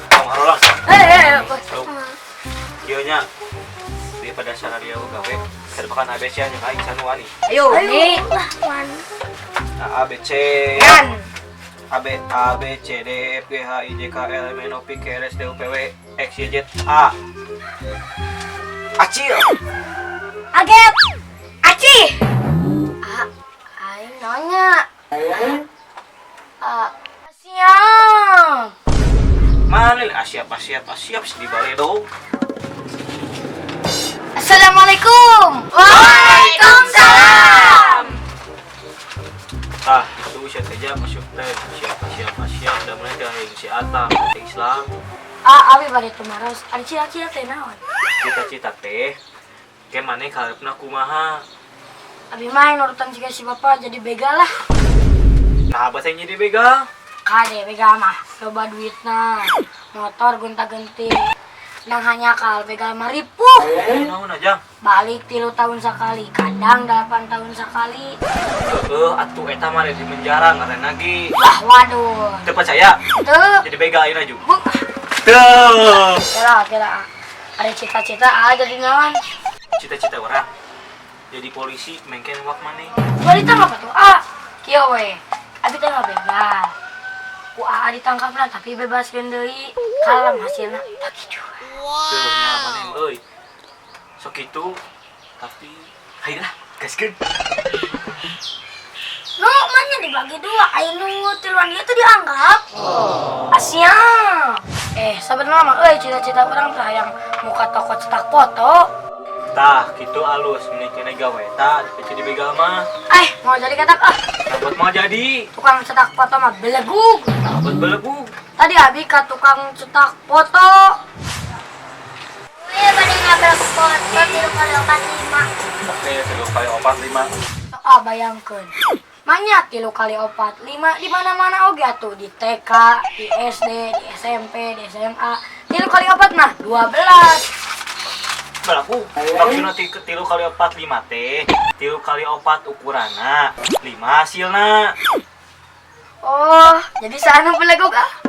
Tong harolang. Eh, eh, eh. Sok. Kieu nya. Daripada sararia gawe, makan ABC nya aing sanuani. Ayo, nih. Lah, wan. Nah, A B C Kan. A B A B C D E F G H I J K L M N O P Q R S T U V W X Y Z A. Acil. Agep. Aci. A, aing nanya. A, siap. Mana nih? Siap, siap, siap di baledo. Assalamualaikum. Waalaikumsalam. Tah, itu sia teh masuk teh. Siap, siap, siap. Da mana teh aing si Atam, teh Islam. Ah, abi bade tumaros. Ari cita-cita teh naon? Cita-cita teh ke maneh kaharepna kumaha? Abi mah yang nurutan jiga si bapak jadi begal lah. Nah, bahasa jadi begal. Kade begal mah loba duitna. Motor gonta-ganti. Nang hanya kal begal mah ripuh. Naon aja? Balik 3 tahun sekali, kadang 8 tahun sekali. Heeh, atuh eta mah di penjara ngaran lagi. Wah, waduh. Teu percaya? Tuh. Jadi begal ayeuna juga. Bu. Tuh. Kira kira. Ada cita-cita ah jadi naon? Cita-cita orang jadi polisi mengken wak maneh. Gua ditangkap tuh ah. Kieu we. Abi teh begal. Ku aa ditangkap lah tapi bebaskeun deui. Kalem hasilna bagi dua. Tuh nya maneh euy. Sok itu tapi hayu lah gaskeun. Nu, mana dibagi dua? Ayo nu tiluan dia tuh dianggap. Asia. Eh, sebenarnya mah euy cita-cita orang teh hayang muka toko cetak foto. Tah, kitu alus mending kene gawe tah jadi begal mah. Eh, mau jadi katak ah. Dapat mau jadi. Tukang cetak foto mah belegug. Dapat belegug. Tadi abi ka tukang cetak foto. Iya, pada ngambil foto 3 x 4 5. Oke, 3 x 4 5. Sok ah bayangkeun. Manya 3 x 4 5 di mana-mana oge atuh di TK, di SD, di SMP, di SMA. 3 x 4 mah 12. Balaku, maksudna 3 x 4 5 teh, 3 x 4 ukuranna, 5 hasilna. Oh, jadi sana belegug ah.